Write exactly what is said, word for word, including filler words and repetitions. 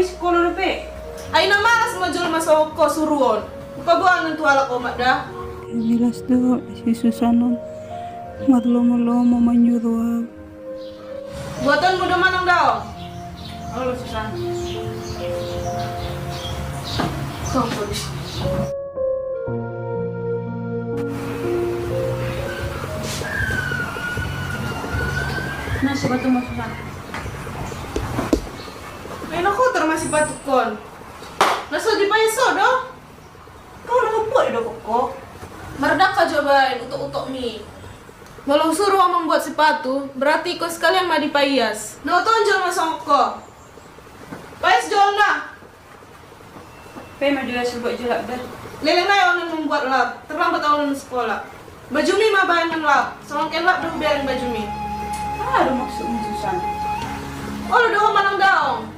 Sikola dope. Ai na malas ma jolma songon ho suruon. Paboa annon tu halak omak da. Jelas do si Susan on marlomo-lomo manyuru au. Buatonmu do manang daong. Olo Susan. Tong polisi. Na sepatumu Susan. Meno kotor ma sipatukon. Na so dipaias ho do. Ho na humboi do ho. Mardangka jo baen utok-utokmi. Molo husuru ho membuat sepatu, berarti ingkon sekalian ma dipaias. Na oto on jolma songon ho. Paias jolna. Pe ma jolo sibuat jolap da. Leleng nai annon membuat lap, terlambat annon sekolah. Bajumi ma baen lap, songon ke lap do hubereng bajumi. Aha do maksudmu Susan? Olo do ho manang daong.